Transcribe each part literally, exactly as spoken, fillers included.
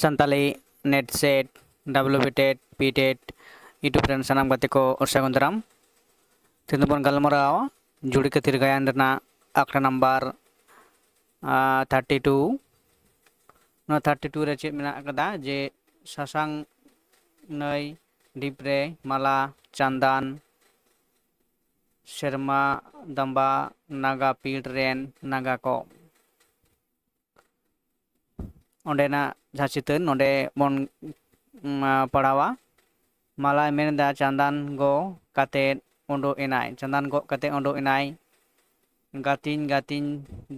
Santali NET SET, WB TET, PTET YouTube ᱨᱮᱱ ᱥᱟᱱᱟᱢ ᱜᱟᱛᱮ ᱠᱚ ᱥᱟᱹᱜᱩᱱ ᱫᱟᱨᱟᱢ᱾ ᱛᱮᱦᱮᱧ ᱫᱚᱵᱚᱱ ᱜᱟᱞᱢᱟᱨᱟᱣᱟ ᱡᱩᱲᱤ ᱠᱟᱹᱛᱷᱤᱨ ᱜᱟᱭᱟᱱ ᱨᱮᱱᱟᱜ ᱟᱠᱷᱲᱟ ᱱᱟᱢᱵᱟᱨ ᱛᱷᱟᱨᱴᱤ ᱴᱩ᱾ ᱱᱚᱣᱟ ᱛᱷᱟᱨᱴᱤ ᱴᱩ ᱨᱮ ᱪᱮᱫ ᱢᱮᱱᱟᱜ ᱟᱠᱟᱫᱟ? ᱡᱮ ᱥᱟᱥᱟᱝ ᱱᱟᱹᱭ ᱰᱷᱤᱯ ᱨᱮ ᱢᱟᱞᱟ ᱪᱟᱸᱫᱟᱱ ᱥᱮᱨᱢᱟ ᱫᱟᱢᱵᱟ ᱱᱟᱜᱟ ᱯᱤᱲ ᱨᱮᱱ ᱱᱟᱜᱟ ᱠᱚ᱾ ᱚᱸᱰᱮᱱᱟᱜ ᱡᱟᱦᱟᱸ ᱪᱤᱛᱟᱹᱨ ᱱᱚᱰᱮ ᱵᱚᱱ, ᱩᱢ, ᱟ, ᱯᱟᱲᱦᱟᱣᱟ᱾ ᱢᱟᱞᱟᱭ ᱢᱮᱱ ᱮᱫᱟ, "ᱪᱟᱸᱫᱟᱱ ᱜᱚ ᱠᱟᱛᱮᱫ ᱩᱰᱩᱠ ᱮᱱᱟᱭ, ᱪᱟᱸᱫᱟᱱ ᱜᱚᱜ ᱠᱟᱛᱮᱫ ᱩᱰᱩᱠ ᱮᱱᱟᱭ, ᱜᱟᱹᱛᱤᱧ, ᱜᱟᱹᱛᱤᱧ,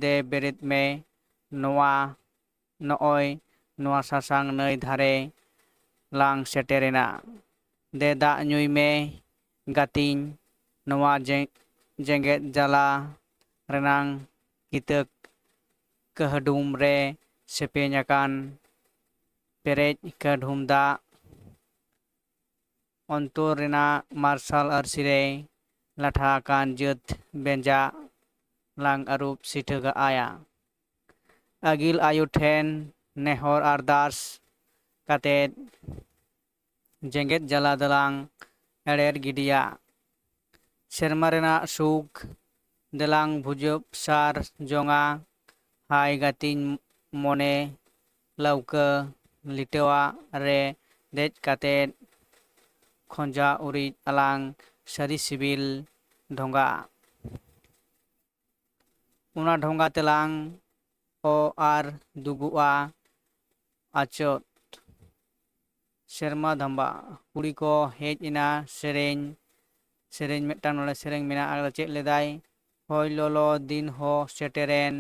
ᱫᱮ ᱵᱮᱨᱮᱫ ᱢᱮ, ᱱᱚᱣᱟ, ᱱᱚᱜᱼᱚᱭ ᱱᱚᱣᱟ ᱥᱟᱥᱟᱝ ᱱᱟᱹᱭ ᱫᱷᱟᱨᱮ ᱞᱟᱝ ᱥᱮᱴᱮᱨᱮᱱᱟ᱾ ᱫᱮ ᱫᱟᱜ ᱧᱩᱭ ᱢᱮ, ᱜᱟᱹᱛᱤᱧ, ᱱᱚᱣᱟ ᱡᱮ-, ᱡᱮᱜᱮᱛ ᱡᱟᱞᱟ ᱨᱮᱱᱟᱝ ᱠᱤᱛᱟᱹ ᱠᱟᱹᱦᱰᱩᱢ ᱨᱮ ᱥᱮᱯᱮᱧ ᱟᱠᱟᱱ ᱯᱮᱨᱮᱡ ᱠᱟᱹᱰᱷᱩᱢ ᱫᱟᱜ, ᱚᱱᱛᱚᱨ ᱨᱮᱱᱟᱜ ᱢᱟᱨᱥᱟᱞ ᱟᱹᱨᱥᱤ ᱨᱮ ᱞᱟᱴᱷᱟ ᱟᱠᱟᱱ ᱡᱟᱹᱛ ᱵᱮᱸᱡᱟ ᱞᱟᱝ ᱟᱹᱨᱩᱵ ᱥᱤᱴᱷᱟᱹ ᱠᱟᱜᱼᱟᱭᱟ᱾ ᱟᱹᱜᱤᱞ ᱟᱭᱳ ᱴᱷᱮᱱ ᱱᱮᱦᱚᱨ ᱟᱨᱫᱟᱥ ᱠᱟᱛᱮᱫ ᱡᱮᱜᱮᱛ ᱡᱟᱞᱟ ᱫᱚᱞᱟᱝ ᱮᱲᱮᱨ ᱜᱤᱰᱤᱭᱟ᱾ ᱥᱮᱨᱢᱟ ᱨᱮᱱᱟᱜ ᱥᱩᱠ ᱫᱮᱞᱟᱝ ᱵᱷᱩᱡᱟᱹᱵ ᱥᱟᱨ ᱡᱚᱝᱟ᱾ ᱦᱟᱭ ᱜᱟᱹᱛᱤᱧ ᱢᱚᱱᱮ ᱞᱟᱹᱣᱠᱟᱹ ᱞᱤᱴᱟᱹᱣᱟᱜ ᱨᱮ ᱫᱮᱡ ᱠᱟᱛᱮᱫ ᱠᱷᱚᱸᱡᱟ ᱩᱨᱤᱡ ᱟᱞᱟᱝ ᱥᱟᱹᱨᱤ ᱥᱤᱵᱤᱞ ᱰᱷᱚᱸᱜᱟ᱾ ᱚᱱᱟ ᱰᱷᱚᱸᱜᱟ ᱛᱮᱞᱟᱝ ᱚ ᱟᱨ ᱫᱩᱜᱩᱜᱼᱟ ᱟᱪᱚᱛ ᱥᱮᱨᱢᱟ ᱫᱷᱟᱢᱵᱟ᱾ ᱠᱩᱲᱤ ᱠᱚ ᱦᱮᱡ ᱮᱱᱟ ᱥᱮᱨᱮᱧ, ᱥᱮᱨᱮᱧ ᱢᱤᱫᱴᱟᱝ ᱱᱚᱰᱮ ᱥᱮᱨᱮᱧ ᱢᱮᱱᱟᱜ ᱟᱠᱟᱫᱟ, ᱪᱮᱫ ᱞᱮᱫᱟᱭ? ᱦᱚᱭ ᱞᱚᱞᱚ ᱫᱤᱱ ᱦᱚᱸ ᱥᱮᱴᱮᱨᱮᱱ,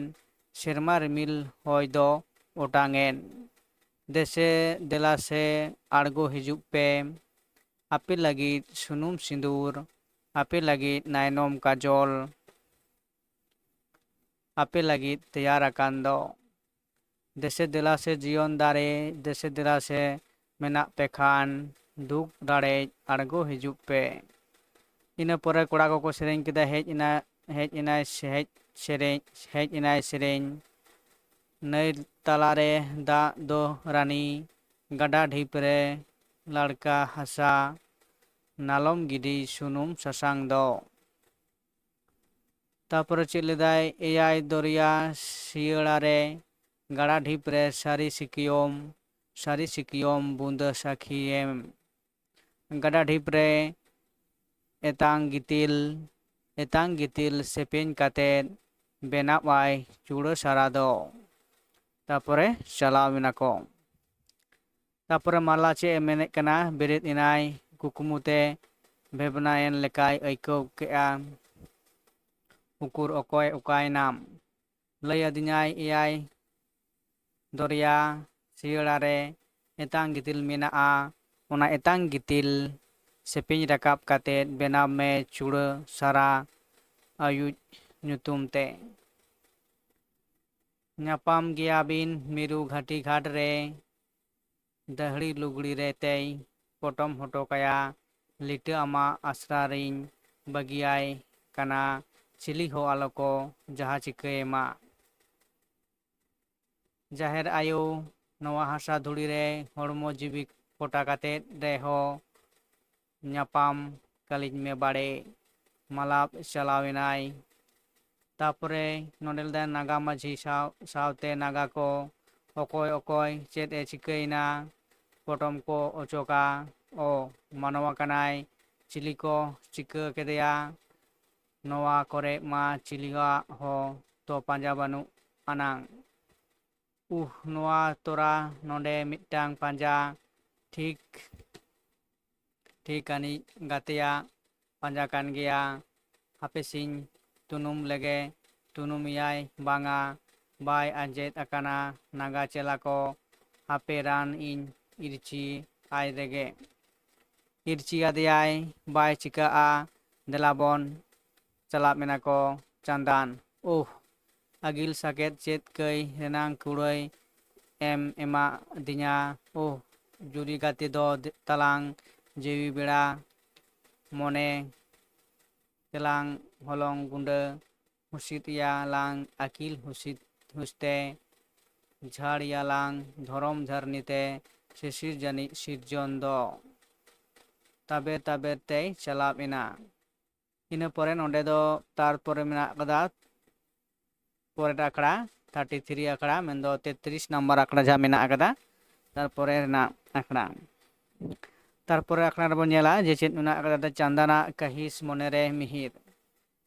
ᱥᱮᱨᱢᱟ ᱨᱤᱢᱤᱞ ᱦᱚᱭ ᱫᱚ ᱚᱴᱟᱝᱮᱱ᱾ ᱫᱮᱥᱮ ᱫᱮᱞᱟ ᱥᱮ ᱟᱬᱜᱚ ᱦᱤᱡᱩᱜ ᱯᱮ, ᱟᱯᱮ ᱞᱟᱹᱜᱤᱫ ᱥᱩᱱᱩᱢ ᱥᱤᱸᱫᱩᱨ, ᱟᱯᱮ ᱞᱟᱹᱜᱤᱫ ᱱᱟᱭᱱᱚᱢ ᱠᱟᱡᱚᱞ, ᱟᱯᱮ ᱞᱟᱹᱜᱤᱫ ᱛᱮᱭᱟᱨ ᱟᱠᱟᱱ ᱫᱚ᱾ ᱫᱮᱥᱮ ᱫᱮᱞᱟ ᱥᱮ ᱡᱤᱭᱚᱱ ᱫᱟᱨᱮ, ᱫᱮᱥᱮ ᱫᱮᱞᱟ ᱥᱮ ᱢᱮᱱᱟᱜ ᱯᱮ ᱠᱷᱟᱱ, ᱫᱩᱠ ᱨᱟᱲᱮᱡ ᱟᱬᱜᱚ ᱦᱤᱡᱩᱜ ᱯᱮ᱾ ᱤᱱᱟᱹ ᱯᱚᱨᱮ ᱠᱚᱲᱟ ᱠᱚᱠᱚ ᱥᱮᱨᱮᱧ ᱠᱮᱫᱟ, ᱦᱮᱡ ᱮᱱᱟ, ᱦᱮᱡ ᱮᱱᱟᱭ ᱥᱮ-, ᱦᱮᱡ ᱥᱮᱨᱮᱧ, ᱦᱮᱡ ᱮᱱᱟᱭ ᱥᱮᱨᱮᱧ᱾ ᱱᱟᱹᱭ ᱛᱟᱞᱟᱨᱮ ᱫᱟᱜ ᱫᱚ ᱨᱟᱱᱤ, ᱜᱟᱰᱟ ᱰᱷᱤᱯ ᱨᱮ ᱞᱟᱲᱠᱟ ᱦᱟᱥᱟ, ᱱᱟᱞᱚᱢ ᱜᱤᱰᱤ ᱥᱩᱱᱩᱢ ᱥᱟᱥᱟᱝ ᱫᱚ᱾ ᱛᱟᱯᱚᱨᱮ ᱪᱮᱫ ᱞᱮᱫᱟᱭ, ᱮᱭᱟᱭ ᱫᱚᱨᱭᱟ ᱥᱤᱭᱟᱹᱲᱟ ᱨᱮ, ᱜᱟᱰᱟ ᱰᱷᱤᱯ ᱨᱮ ᱥᱟᱹᱨᱤ ᱥᱤᱠᱤᱭᱚᱢ, ᱥᱟᱹᱨᱤ ᱥᱤᱠᱤᱭᱚᱢ ᱵᱩᱸᱫᱟᱹ ᱥᱟᱹᱠᱷᱤᱭᱮᱢ᱾ ᱜᱟᱰᱟ ᱰᱷᱤᱯ ᱨᱮ ᱮᱛᱟᱝ ᱜᱤᱛᱤᱞ, ᱮᱛᱟᱝ ᱜᱤᱛᱤᱞ ᱥᱮᱯᱮᱧ ᱠᱟᱛᱮᱫ ᱵᱮᱱᱟᱣᱟᱭ ᱪᱩᱲᱟᱹ ᱥᱟᱨᱟ ᱫᱚ᱾ ᱛᱟᱯᱚᱨᱮ ᱪᱟᱞᱟᱣ ᱮᱱᱟ ᱠᱚ᱾ ᱛᱟᱯᱚᱨᱮ ᱢᱟᱞᱟ ᱪᱮᱫ ᱮ ᱢᱮᱱᱮᱫ ᱠᱟᱱᱟ, ᱵᱮᱨᱮᱫ ᱮᱱᱟᱭ ᱠᱩᱠᱢᱩ ᱛᱮ, ᱵᱷᱮᱵᱽᱱᱟᱭᱮᱱ ᱞᱮᱠᱟᱭ ᱟᱹᱭᱠᱟᱹᱣ ᱠᱮᱫᱼᱟ᱾ ᱩᱠᱩᱨ ᱚᱠᱚᱭ ᱚᱠᱟᱭᱮᱱᱟᱢ? ᱞᱟᱹᱭ ᱟᱹᱫᱤᱧᱟᱭ ᱮᱭᱟᱭ ᱫᱚᱨᱭᱟ ᱥᱤᱭᱟᱹᱲᱟ ᱨᱮ ᱮᱛᱟᱝ ᱜᱤᱛᱤᱞ ᱢᱮᱱᱟᱜᱼᱟ, ᱚᱱᱟ ᱮᱛᱟᱝ ᱜᱤᱛᱤᱞ ᱥᱮᱯᱮᱧ ᱨᱟᱠᱟᱵ ᱠᱟᱛᱮᱫ ᱵᱮᱱᱟᱣ ᱢᱮ ᱪᱩᱲᱟᱹ ᱥᱟᱨᱟ ᱟᱭᱩᱡ ᱧᱩᱛᱩᱢ ᱛᱮ᱾ ᱧᱟᱯᱟᱢ ᱜᱮᱭᱟᱵᱤᱱ ᱢᱤᱨᱩ ᱜᱷᱟᱹᱴᱤ ᱜᱷᱟᱴ ᱨᱮ, ᱫᱟᱹᱦᱲᱤ ᱞᱩᱜᱽᱲᱤ ᱨᱮ ᱛᱮᱭ ᱯᱚᱴᱚᱢ ᱦᱚᱴᱚ ᱠᱟᱭᱟ, ᱞᱤᱴᱟᱹ ᱟᱢᱟᱜ ᱟᱥᱨᱟ ᱨᱤᱧ ᱵᱟᱹᱜᱤᱭᱟᱭ ᱠᱟᱱᱟ, ᱪᱤᱞᱤ ᱦᱚᱸ ᱟᱞᱚ ᱠᱚ ᱡᱟᱦᱟᱸ ᱪᱤᱠᱟᱹᱭᱮ ᱢᱟ᱾ ᱡᱟᱦᱮᱨ ᱟᱭᱳ, ᱱᱚᱣᱟ ᱦᱟᱥᱟ ᱫᱷᱩᱲᱤ ᱨᱮ ᱦᱚᱲᱢᱚ ᱡᱤᱣᱤ ᱠᱚᱴᱟ ᱠᱟᱛᱮᱫ ᱨᱮᱦᱚᱸ ᱧᱟᱯᱟᱢ ᱠᱟᱹᱞᱤᱧ ᱢᱮ ᱵᱟᱲᱮ᱾ ᱢᱟᱞᱟ ᱪᱟᱞᱟᱣ ᱮᱱᱟᱭ᱾ ᱛᱟᱯᱚᱨᱮ ᱱᱚᱰᱮ ᱞᱮᱫᱟ ᱱᱟᱜᱟ ᱢᱟᱹᱡᱷᱤ ᱥᱟᱶ, ᱥᱟᱶᱛᱮ ᱱᱟᱜᱟ ᱠᱚ ᱚᱠᱚᱭ ᱚᱠᱚᱭ ᱪᱮᱫ ᱮ ᱪᱤᱠᱟᱹᱭᱮᱱᱟ, ᱯᱚᱴᱚᱢ ᱠᱚ ᱚᱪᱚᱜᱟ, ᱚ ᱢᱟᱱᱣᱟ ᱠᱟᱱᱟᱭ, ᱪᱤᱞᱤ ᱠᱚ ᱪᱤᱠᱟᱹ ᱠᱮᱫᱮᱭᱟ, ᱱᱚᱣᱟ ᱠᱚᱨᱮ ᱢᱟ ᱪᱤᱞᱤᱭᱟᱜ ᱦᱚᱸ ᱛᱚ ᱯᱟᱸᱡᱟ ᱵᱟᱹᱱᱩᱜ ᱟᱱᱟᱝ᱾ ᱩᱦ, ᱱᱚᱣᱟ ᱛᱚᱨᱟ ᱱᱚᱰᱮ ᱢᱤᱫᱴᱟᱝ ᱯᱟᱸᱡᱟ ᱴᱷᱤᱠ ᱴᱷᱤᱠ ᱟᱹᱱᱤᱡ ᱜᱟᱛᱮᱭᱟᱜ ᱯᱟᱸᱡᱟ ᱠᱟᱱ ᱜᱮᱭᱟ᱾ ᱦᱟᱯᱮᱥᱤᱧ ᱛᱩᱱᱩᱢ ᱞᱮᱜᱮ, ᱛᱩᱱᱩᱢᱮᱭᱟᱭ ᱵᱟᱝᱟ, ᱵᱟᱭ ᱟᱸᱡᱮᱫ ᱟᱠᱟᱱᱟ ᱱᱟᱜᱟ ᱪᱮᱞᱟ ᱠᱚ, ᱦᱟᱯᱮ ᱨᱟᱱ ᱤᱧ ᱤᱨᱪᱤ ᱟᱭ ᱨᱮᱜᱮ᱾ ᱤᱨᱪᱤ ᱟᱫᱮᱭᱟᱭ, ᱵᱟᱭ ᱪᱤᱠᱟᱹᱜᱼᱟ, ᱫᱮᱞᱟ ᱵᱚᱱ ᱪᱟᱞᱟᱜ ᱢᱮᱱᱟ ᱠᱚ ᱪᱟᱸᱫᱟᱱ᱾ ᱳᱦ, ᱟᱹᱜᱤᱞ ᱥᱟᱠᱮᱛ ᱪᱮᱫ ᱠᱟᱹᱭ ᱨᱮᱱᱟᱝ ᱠᱩᱲᱟᱹᱭ ᱮᱢ ᱮᱢᱟᱫᱤᱧᱟ᱾ ᱳᱦ, ᱡᱩᱨᱤ ᱜᱟᱛᱮ ᱫᱚ ᱛᱟᱞᱟᱝ ᱡᱤᱣᱤ ᱵᱮᱲᱟ, ᱢᱚᱱᱮ ᱛᱮᱞᱟᱝ ᱦᱚᱞᱚᱝ ᱜᱩᱸᱰᱟᱹ, ᱦᱩᱥᱤᱫ ᱮᱭᱟ ᱞᱟᱝ ᱟᱹᱠᱤᱞ ᱦᱩᱥᱤᱫ ᱦᱩᱥᱛᱮ, ᱡᱷᱟᱲ ᱭᱟᱞᱟᱝ ᱫᱷᱚᱨᱚᱢ ᱫᱷᱟᱹᱨᱱᱤ ᱛᱮ ᱥᱤᱥᱤᱨ ᱡᱟᱹᱱᱤᱡ ᱥᱤᱨᱡᱚᱱ ᱫᱚ ᱛᱟᱵᱮᱨ ᱛᱟᱵᱮᱨ ᱛᱮᱭ ᱪᱟᱞᱟᱣ ᱮᱱᱟ᱾ ᱤᱱᱟᱹ ᱯᱚᱨᱮ ᱱᱚᱰᱮ ᱫᱚ ᱛᱟᱨᱯᱚᱨᱮ ᱢᱮᱱᱟᱜ ᱟᱠᱟᱫᱟ ᱯᱚᱨᱮᱨ ᱟᱠᱷᱲᱟ, ᱛᱷᱟᱨᱴᱤ ᱛᱷᱨᱤ ᱟᱠᱷᱲᱟ, ᱢᱮᱱᱫᱚ ᱛᱮᱛᱨᱤᱥ ᱱᱟᱢᱵᱟᱨ ᱟᱠᱷᱲᱟ ᱡᱟᱦᱟᱸ ᱢᱮᱱᱟᱜ ᱟᱠᱟᱫᱟ, ᱛᱟᱨᱯᱚᱨᱮ ᱨᱮᱱᱟᱜ ᱟᱠᱷᱲᱟ᱾ ᱛᱟᱨᱯᱚᱨᱮ ᱟᱠᱷᱲᱟ ᱨᱮᱵᱚᱱ ᱧᱮᱞᱟ ᱡᱮ ᱪᱮᱫ ᱢᱮᱱᱟᱜ ᱟᱠᱟᱫᱟ, ᱪᱟᱸᱫᱟᱱᱟᱜ ᱠᱟᱹᱦᱤᱥ ᱢᱚᱱᱮᱨᱮ ᱢᱤᱦᱤᱨ᱾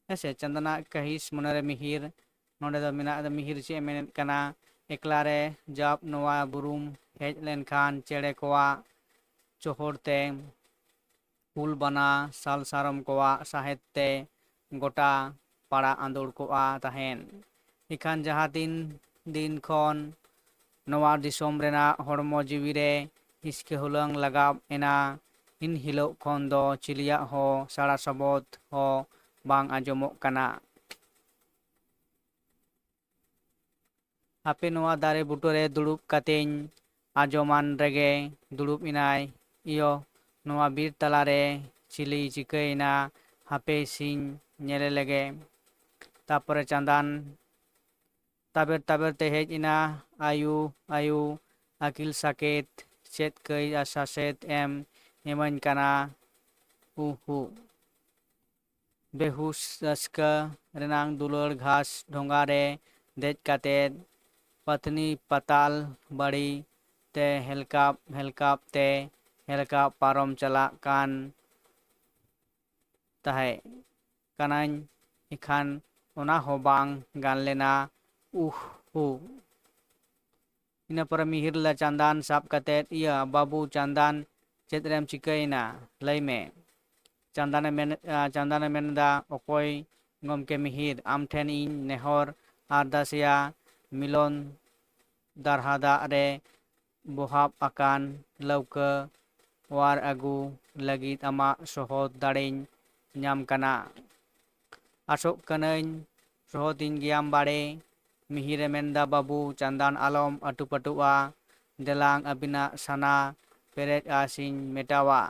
ᱦᱮᱸᱥᱮ, ᱪᱟᱸᱫᱟᱱᱟᱜ ᱠᱟᱹᱦᱤᱥ ᱢᱚᱱᱮᱨᱮ ᱢᱤᱦᱤᱨ, ᱱᱚᱰᱮ ᱫᱚ ᱢᱮᱱᱟᱜ ᱟᱠᱟᱫᱟ ᱢᱤᱦᱤᱨ ᱪᱮᱫ ᱮ ᱢᱮᱱᱮᱫ ᱠᱟᱱᱟ? ᱮᱠᱞᱟ ᱨᱮ ᱡᱟᱵ ᱱᱚᱣᱟ ᱵᱩᱨᱩᱢ ᱦᱮᱡ ᱞᱮᱱᱠᱷᱟᱱ ᱪᱮᱬᱮ ᱠᱚᱣᱟᱜ ᱪᱚᱦᱚᱲ ᱛᱮ ᱩᱞ ᱵᱟᱱᱟ ᱥᱟᱞ ᱥᱟᱨᱚᱢ ᱠᱚᱣᱟᱜ ᱥᱟᱦᱮᱫ ᱛᱮ ᱜᱚᱴᱟ ᱯᱟᱲᱟ ᱟᱸᱫᱳᱲ ᱠᱚᱜᱼᱟ ᱛᱟᱦᱮᱸᱫ᱾ ᱤᱠᱷᱟᱱ ᱡᱟᱦᱟᱸ ᱛᱤᱱ ᱫᱤᱱ ᱠᱷᱚᱱ ᱱᱚᱣᱟ ᱫᱤᱥᱚᱢ ᱨᱮᱱᱟᱜ ᱦᱚᱲᱢᱚ ᱡᱤᱣᱤ ᱨᱮ ᱦᱤᱥᱠᱟᱹ ᱦᱩᱞᱟᱹᱝ ᱞᱟᱜᱟᱣ ᱮᱱᱟ, ᱤᱱ ᱦᱤᱞᱳᱜ ᱠᱷᱚᱱ ᱫᱚ ᱪᱤᱞᱤᱭᱟᱜ ᱦᱚᱸ ᱥᱟᱲᱟ ᱥᱚᱵᱚᱫ ᱦᱚᱸ ᱵᱟᱝ ᱟᱸᱡᱚᱢᱚᱜ ᱠᱟᱱᱟ᱾ ᱦᱟᱯᱮ ᱱᱚᱣᱟ ᱫᱟᱨᱮ ᱵᱩᱴᱟᱹᱨᱮ ᱫᱩᱲᱩᱵ ᱠᱟᱛᱮᱧ ᱟᱸᱡᱚᱢᱟᱱ ᱨᱮᱜᱮ ᱫᱩᱲᱩᱵ ᱮᱱᱟᱭ᱾ ᱤᱭᱚ, ᱱᱚᱣᱟ ᱵᱤᱨ ᱛᱟᱞᱟᱨᱮ ᱪᱤᱞᱤᱭ ᱪᱤᱠᱟᱹᱭᱮᱱᱟ? ᱦᱟᱯᱮ ᱥᱤᱧ ᱧᱮᱞᱮ ᱞᱮᱜᱮ᱾ ᱛᱟᱯᱚᱨᱮ ᱪᱟᱸᱫᱟᱱ ᱛᱟᱵᱮᱨ ᱛᱟᱵᱮᱨ ᱛᱮ ᱦᱮᱡ ᱮᱱᱟ᱾ ᱟᱭᱩ, ᱟᱭᱩ, ᱟᱹᱠᱤᱞ ᱥᱟᱠᱮᱛ, ᱪᱮᱫ ᱠᱟᱹᱭ ᱟᱨ ᱥᱟᱥᱮᱛ ᱮᱢ ᱮᱢᱟᱹᱧ ᱠᱟᱱᱟ? ᱩᱦᱩ᱾ ᱵᱮᱦᱩᱥ ᱨᱟᱹᱥᱠᱟᱹ ᱨᱮᱱᱟᱝ ᱫᱩᱞᱟᱹᱲ ᱜᱷᱟᱥ ᱰᱷᱚᱸᱜᱟ ᱨᱮ ᱫᱮᱡ ᱠᱟᱛᱮ ᱯᱟᱹᱛᱱᱤ ᱯᱟᱛᱟᱞ ᱵᱟᱲᱤ ᱛᱮ ᱦᱮᱞᱠᱟᱯ ᱦᱮᱞᱠᱟᱯ ᱛᱮ ᱦᱮᱞᱠᱟᱯ ᱯᱟᱨᱚᱢ ᱪᱟᱞᱟᱜ ᱠᱟᱱ ᱛᱟᱦᱮᱸ ᱠᱟᱱᱟᱧ᱾ ᱤᱠᱷᱟᱱ ᱚᱱᱟ ᱦᱚᱸ ᱵᱟᱝ ᱜᱟᱱ ᱞᱮᱱᱟ᱾ ᱩᱦ ᱦᱩ᱾ ᱤᱱᱟᱹ ᱯᱚᱨᱮ ᱢᱤᱦᱤᱨ ᱞᱮ ᱪᱟᱸᱫᱟᱱ ᱥᱟᱵ ᱠᱟᱛᱮᱫ, ᱤᱭᱟᱹ ᱵᱟᱹᱵᱩ ᱪᱟᱸᱫᱟᱱ, ᱪᱮᱫ ᱨᱮᱢ ᱪᱤᱠᱟᱹᱭᱮᱱᱟ? ᱞᱟᱹᱭ ᱢᱮ᱾ ᱪᱟᱸᱫᱟᱱᱮ ᱢᱮᱱ ᱪᱟᱸᱫᱟᱱᱮ ᱢᱮᱱᱫᱟ, ᱚᱠᱚᱭ ᱜᱚᱢᱠᱮ ᱢᱤᱦᱤᱨ, ᱟᱢ ᱴᱷᱮᱱ ᱤᱧ ᱱᱮᱦᱚᱨ ᱟᱨᱫᱟᱥᱮᱭᱟ, ᱢᱤᱞᱚᱱ ᱫᱟᱨᱦᱟ ᱫᱟᱜ ᱨᱮ ᱵᱚᱦᱟᱵ ᱟᱠᱟᱱ ᱞᱟᱹᱣᱠᱟᱹ ᱚᱣᱟᱨ ᱟᱹᱜᱩ ᱞᱟᱹᱜᱤᱫ ᱟᱢᱟᱜ ᱥᱚᱦᱚᱫ ᱫᱟᱲᱮᱧ ᱧᱟᱢ ᱠᱟᱱᱟ᱾ ᱟᱥᱚᱜ ᱠᱟᱹᱱᱟᱹᱧ ᱥᱚᱦᱚᱫᱤᱧ ᱜᱮᱭᱟᱢ ᱵᱟᱲᱮ᱾ ᱢᱤᱦᱤᱨᱮ ᱢᱮᱱᱫᱟ, ᱵᱟᱹᱵᱩ ᱪᱟᱸᱫᱟᱱ ᱟᱞᱚᱢ ᱟᱹᱴᱩᱯᱟᱹᱴᱩᱜᱼᱟ, ᱫᱮᱞᱟᱝ ᱟᱹᱵᱤᱱᱟᱜ ᱥᱟᱱᱟ ᱯᱮᱨᱮᱡ ᱟᱥᱤᱧ ᱢᱮᱴᱟᱣᱟ᱾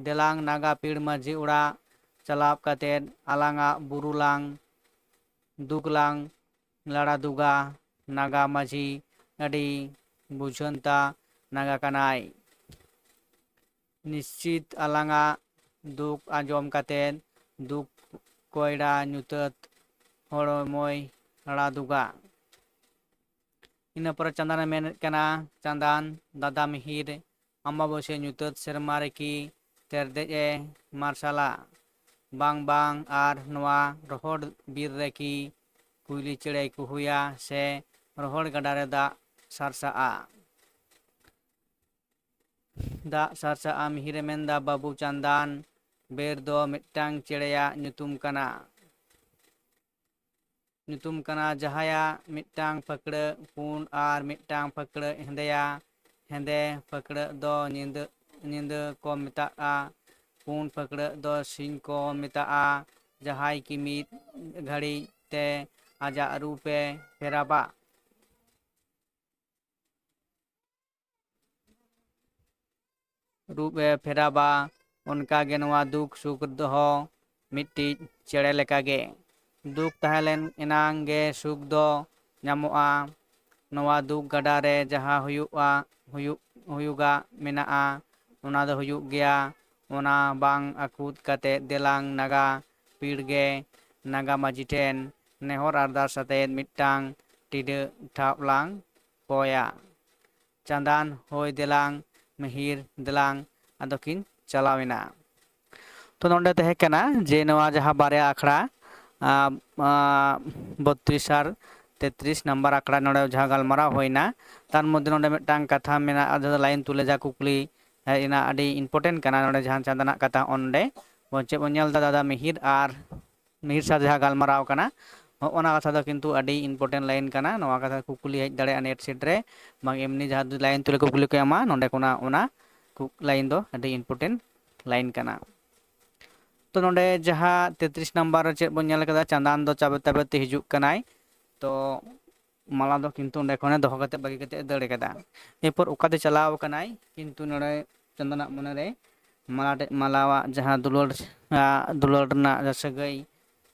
ᱫᱮᱞᱟᱝ ᱱᱟᱜᱟ ᱯᱤᱲ ᱢᱟᱹᱡᱷᱤ ᱚᱲᱟᱜ ᱪᱟᱞᱟᱣ ᱠᱟᱛᱮᱫ ᱟᱞᱟᱝᱟᱜ ᱵᱩᱨᱩ ᱞᱟᱝ ᱫᱩᱠ ᱞᱟᱝ ᱞᱟᱲᱟ ᱫᱩᱜᱟ᱾ ᱱᱟᱜᱟ ᱢᱟᱹᱡᱷᱤ ᱟᱹᱰᱤ ᱵᱩᱡᱷᱟᱹᱱᱛᱟ ᱱᱟᱜᱟ ᱠᱟᱱᱟᱭ᱾ ᱱᱤᱥᱪᱤᱛ ᱟᱞᱟᱝᱟᱜ ᱫᱩᱠ ᱟᱸᱡᱚᱢ ᱠᱟᱛᱮ ᱫᱩᱠ ᱠᱚᱭᱲᱟ ᱧᱩᱛᱟᱹᱛ ᱦᱚᱲᱢᱚᱭ ᱨᱟᱲᱟᱫᱩᱜᱟ᱾ ᱤᱱᱟᱹ ᱯᱚᱨᱮ ᱪᱟᱸᱫᱟᱱᱮ ᱢᱮᱱᱮᱫ ᱠᱟᱱᱟ, ᱪᱟᱸᱫᱟᱱ ᱫᱟᱫᱟ ᱢᱤᱦᱤᱨ, ᱟᱢᱵᱟᱵᱟᱹᱥᱭᱟᱹ ᱧᱩᱛᱟᱹᱛ ᱥᱮᱨᱢᱟ ᱨᱮᱠᱤ ᱛᱮᱨᱫᱮᱡ ᱮ ᱢᱟᱨᱥᱟᱞᱟ? ᱵᱟᱝ, ᱵᱟᱝ, ᱟᱨ ᱱᱚᱣᱟ ᱨᱚᱦᱚᱲ ᱵᱤᱨ ᱨᱮᱠᱤ ᱠᱩᱭᱞᱤ ᱪᱮᱬᱮᱭ ᱠᱩᱦᱩᱭᱟ ᱥᱮ ᱨᱚᱦᱚᱲ ᱜᱟᱰᱟ ᱨᱮ ᱫᱟᱜ ᱥᱟᱨᱥᱟᱜᱼᱟ? ᱫᱟᱜ ᱥᱟᱨᱥᱟᱜᱼᱟ᱾ ᱢᱤᱦᱤᱨᱮ ᱢᱮᱱᱫᱟ, ᱵᱟᱹᱵᱩ ᱪᱟᱸᱫᱟᱱ, ᱵᱮᱨ ᱫᱚ ᱢᱤᱫᱴᱟᱝ ᱪᱮᱬᱮᱭᱟᱜ ᱧᱩᱛᱩᱢ ᱠᱟᱱᱟ᱾ ᱧᱩᱛᱩᱢ ᱠᱟᱱᱟ, ᱡᱟᱦᱟᱸᱭᱟᱜ ᱢᱤᱫᱴᱟᱝ ᱯᱷᱟᱹᱠᱲᱟᱹᱜ ᱯᱩᱸᱰ ᱟᱨ ᱢᱤᱫᱴᱟᱝ ᱯᱷᱟᱹᱠᱲᱟᱹᱜ ᱦᱮᱸᱫᱮᱭᱟ᱾ ᱦᱮᱸᱫᱮ ᱯᱷᱟᱹᱠᱲᱟᱹᱜ ᱫᱚ ᱧᱤᱫᱟᱹ, ᱧᱤᱫᱟᱹ ᱠᱚ ᱢᱮᱛᱟᱜᱼᱟ, ᱯᱩᱸᱰ ᱯᱷᱟᱹᱠᱲᱟᱹᱜ ᱫᱚ ᱥᱤᱧ ᱠᱚ ᱢᱮᱛᱟᱜᱼᱟ᱾ ᱡᱟᱦᱟᱸᱭ ᱠᱤ ᱢᱤᱫ ᱜᱷᱟᱹᱲᱤᱡ ᱛᱮ ᱟᱡᱟᱜ ᱨᱩᱯ ᱮ ᱯᱷᱮᱨᱟᱵᱟ᱾ ᱨᱩᱯ ᱮ ᱯᱷᱮᱨᱟᱵᱟ, ᱚᱱᱠᱟ ᱜᱮ ᱱᱚᱣᱟ ᱫᱩᱠ ᱥᱩᱠ ᱫᱚᱦᱚ ᱢᱤᱫᱴᱤᱡ ᱪᱮᱬᱮ ᱞᱮᱠᱟ ᱜᱮ᱾ ᱫᱩᱠ ᱛᱟᱦᱮᱸ ᱞᱮᱱ ᱮᱱᱟᱝ ᱜᱮ ᱥᱩᱠ ᱫᱚ ᱧᱟᱢᱚᱜᱼᱟ᱾ ᱱᱚᱣᱟ ᱫᱩᱠ ᱜᱟᱰᱟ ᱨᱮ ᱡᱟᱦᱟᱸ ᱦᱩᱭᱩᱜᱼᱟ, ᱦᱩᱭᱩᱜ, ᱦᱩᱭᱩᱜᱟᱜ ᱢᱮᱱᱟᱜᱼᱟ, ᱚᱱᱟ ᱫᱚ ᱦᱩᱭᱩᱜ ᱜᱮᱭᱟ᱾ ᱚᱱᱟ ᱵᱟᱝ ᱟᱹᱠᱩᱛ ᱠᱟᱛᱮ ᱫᱮᱞᱟᱝ ᱱᱟᱜᱟ ᱯᱤᱲ ᱜᱮ ᱱᱟᱜᱟ ᱢᱟᱹᱡᱷᱤ ᱴᱷᱮᱱ ᱱᱮᱦᱚᱨ ᱟᱨᱫᱟᱥ ᱟᱛᱮᱫ ᱢᱤᱫᱴᱟᱝ ᱴᱤᱰᱟᱹᱜ ᱴᱷᱟᱵ ᱞᱟᱝ ᱠᱚᱭᱟ᱾ ᱪᱟᱸᱫᱟᱱ, ᱦᱳᱭ ᱫᱮᱞᱟᱝ, ᱢᱤᱦᱤᱨ ᱫᱮᱞᱟᱝ, ᱟᱫᱚ ᱠᱤᱱ ᱪᱟᱞᱟᱣ ᱮᱱᱟ᱾ ᱛᱚ ᱱᱚᱰᱮ ᱛᱟᱦᱮᱸ ᱠᱟᱱᱟ ᱡᱮ ᱱᱚᱣᱟ ᱡᱟᱦᱟᱸ ᱵᱟᱨᱭᱟ ᱟᱠᱷᱲᱟ, ᱟᱸ, ᱟᱸ, ᱵᱚᱛᱨᱤᱥ ᱟᱨ ᱛᱮᱛᱨᱤᱥ ᱱᱟᱢᱵᱟᱨ ᱟᱠᱷᱲᱟ ᱱᱚᱰᱮ ᱡᱟᱦᱟᱸ ᱜᱟᱞᱢᱟᱨᱟᱣ ᱦᱩᱭᱱᱟ, ᱛᱟᱨ ᱢᱚᱫᱽᱫᱷᱮ ᱱᱚᱰᱮ ᱢᱤᱫᱴᱟᱝ ᱠᱟᱛᱷᱟ ᱢᱮᱱᱟᱜᱼᱟ, ᱡᱟᱦᱟᱸ ᱫᱚ ᱞᱟᱭᱤᱱ ᱛᱩᱞᱟᱹ ᱡᱟᱦᱟᱸ ᱠᱩᱠᱞᱤ ᱦᱮᱡ ᱮᱱᱟ, ᱟᱹᱰᱤ important ᱠᱟᱱᱟ ᱱᱚᱰᱮ ᱡᱟᱦᱟᱸ ᱪᱟᱸᱫᱟᱱᱟᱜ ᱠᱟᱛᱷᱟ᱾ ᱚᱸᱰᱮ ᱵᱚᱱ ᱪᱮᱫ ᱵᱚᱱ ᱧᱮᱞ ᱮᱫᱟ, ᱫᱟᱫᱟ ᱢᱤᱦᱤᱨ ᱟᱨ ᱢᱤᱦᱤᱨ ᱥᱟᱶ ᱡᱟᱦᱟᱸ ᱜᱟᱞᱢᱟᱨᱟᱣ ᱠᱟᱱᱟ, ᱦᱚᱸᱜᱼᱚ ᱱᱟ ᱠᱟᱛᱷᱟ ᱫᱚ ᱠᱤᱱᱛᱩ ᱟᱹᱰᱤ important ᱞᱟᱭᱤᱱ ᱠᱟᱱᱟ᱾ ᱱᱚᱣᱟ ᱠᱟᱛᱷᱟ ᱠᱩᱠᱞᱤ ᱦᱮᱡ ᱫᱟᱲᱮᱭᱟᱜᱼᱟ ᱱᱮᱴ ᱥᱮᱴ ᱨᱮ, ᱵᱟᱝ ᱮᱢᱱᱤ ᱡᱟᱦᱟᱸ ᱞᱟᱭᱤᱱ ᱛᱩᱞᱟᱹ ᱠᱩᱠᱞᱤ ᱠᱚ ᱮᱢᱟ ᱱᱚᱰᱮ ᱠᱷᱚᱱᱟᱜ, ᱚᱱᱟ ᱠᱩ-, ᱞᱟᱭᱤᱱ ᱫᱚ ᱟᱹᱰᱤ important ᱞᱟᱭᱤᱱ ᱠᱟᱱᱟ᱾ ᱛᱚ ᱱᱚᱰᱮ ᱡᱟᱦᱟᱸ ᱛᱮᱛᱨᱤᱥ ᱱᱟᱢᱵᱟᱨ ᱨᱮ ᱪᱮᱫ ᱵᱚᱱ ᱧᱮᱞ ᱠᱟᱫᱟ, ᱪᱟᱸᱫᱟᱱ ᱫᱚ ᱪᱟᱵᱮ ᱛᱟᱵᱮ ᱛᱮ ᱦᱤᱡᱩᱜ ᱠᱟᱱᱟᱭ᱾ ᱛᱚ ᱢᱟᱞᱟ ᱫᱚ ᱠᱤᱱᱛᱩ ᱚᱸᱰᱮ ᱠᱷᱚᱱᱮ ᱫᱚᱦᱚ ᱠᱟᱛᱮ ᱵᱟᱹᱜᱤ ᱠᱟᱛᱮ ᱫᱟᱹᱲ ᱠᱟᱫᱟ᱾ ᱮᱨᱯᱚᱨ ᱚᱠᱟᱛᱮ ᱪᱟᱞᱟᱣ ᱠᱟᱱᱟᱭ, ᱠᱤᱱᱛᱩ ᱱᱚᱰᱮ ᱪᱟᱸᱫᱟᱱᱟᱜ ᱢᱚᱱᱮᱨᱮ ᱢᱟᱞᱟ ᱴᱷᱮᱡ, ᱢᱟᱞᱟᱣᱟᱜ ᱡᱟᱦᱟᱸ ᱫᱩᱞᱟᱹᱲ, ᱟᱸ, ᱫᱩᱞᱟᱹᱲ ᱨᱮᱱᱟᱜ ᱡᱟᱦᱟᱸ ᱥᱟᱹᱜᱟᱹᱭ,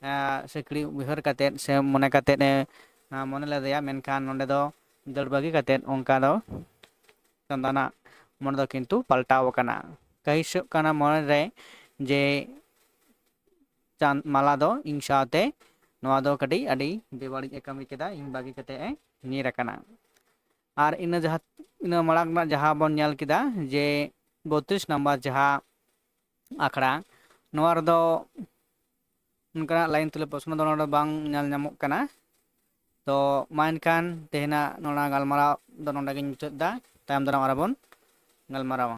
ᱟᱸ, ᱥᱟᱹᱠᱲᱤ ᱩᱭᱦᱟᱹᱨ ᱠᱟᱛᱮ ᱥᱮ ᱢᱚᱱᱮ ᱠᱟᱛᱮ ᱮ, ᱟᱸ, ᱢᱚᱱᱮ ᱞᱮᱫᱮᱭᱟ, ᱢᱮᱱᱠᱷᱟᱱ ᱱᱚᱰᱮ ᱫᱚ ᱫᱟᱹᱲ ᱵᱟᱹᱜᱤ ᱠᱟᱛᱮᱫ ᱚᱱᱠᱟ ᱫᱚ ᱪᱟᱸᱫᱟᱱᱟᱜ ᱢᱚᱱᱮ ᱫᱚ ᱠᱤᱱᱛᱩ ᱯᱟᱞᱴᱟᱣ ᱟᱠᱟᱱᱟ᱾ ᱠᱟᱹᱦᱤᱥᱚᱜ ᱠᱟᱱᱟ ᱢᱚᱱᱮ ᱨᱮ ᱡᱮ ᱪᱟᱸᱫ ᱢᱟᱞᱟ ᱫᱚ ᱤᱧ ᱥᱟᱶᱛᱮ ᱱᱚᱣᱟ ᱫᱚ ᱠᱟᱹᱴᱤᱡ ᱟᱹᱰᱤ ᱵᱮᱵᱟᱹᱲᱤᱡ ᱮ ᱠᱟᱹᱢᱤ ᱠᱮᱫᱟ, ᱤᱧ ᱵᱟᱹᱜᱤ ᱠᱟᱛᱮᱫ ᱮ ᱧᱤᱨ ᱟᱠᱟᱱᱟ᱾ ᱟᱨ ᱤᱱᱟᱹ ᱡᱟᱦᱟᱸ, ᱤᱱᱟᱹ ᱢᱟᱲᱟᱝ ᱨᱮᱱᱟᱜ ᱡᱟᱦᱟᱸ ᱵᱚᱱ ᱧᱮᱞ ᱠᱮᱫᱟ ᱡᱮ ᱵᱚᱛᱨᱤᱥ ᱱᱟᱢᱵᱟᱨ ᱡᱟᱦᱟᱸ ᱟᱠᱷᱲᱟ, ᱱᱚᱣᱟ ᱨᱮᱫᱚ ᱚᱱᱠᱟᱱᱟᱜ ᱞᱟᱭᱤᱱ ᱛᱩᱞᱟᱹ ᱯᱨᱚᱥᱱᱚ ᱫᱚ ᱱᱚᱰᱮ ᱵᱟᱝ ᱧᱮᱞ ᱧᱟᱢᱚᱜ ᱠᱟᱱᱟ᱾ ᱛᱚ ᱢᱟ ᱮᱱᱠᱷᱟᱱ ᱛᱮᱦᱮᱧᱟᱜ ᱱᱚᱣᱟ ᱜᱟᱞᱢᱟᱨᱟᱣ ᱫᱚ ᱱᱚᱰᱮ ᱜᱤᱧ ᱢᱩᱪᱟᱹᱫ ᱮᱫᱟ᱾ ᱛᱟᱭᱚᱢ ᱫᱟᱨᱟᱢ ᱟᱨᱚ ᱵᱚᱱ ᱜᱟᱞᱢᱟᱨᱟᱣᱟ᱾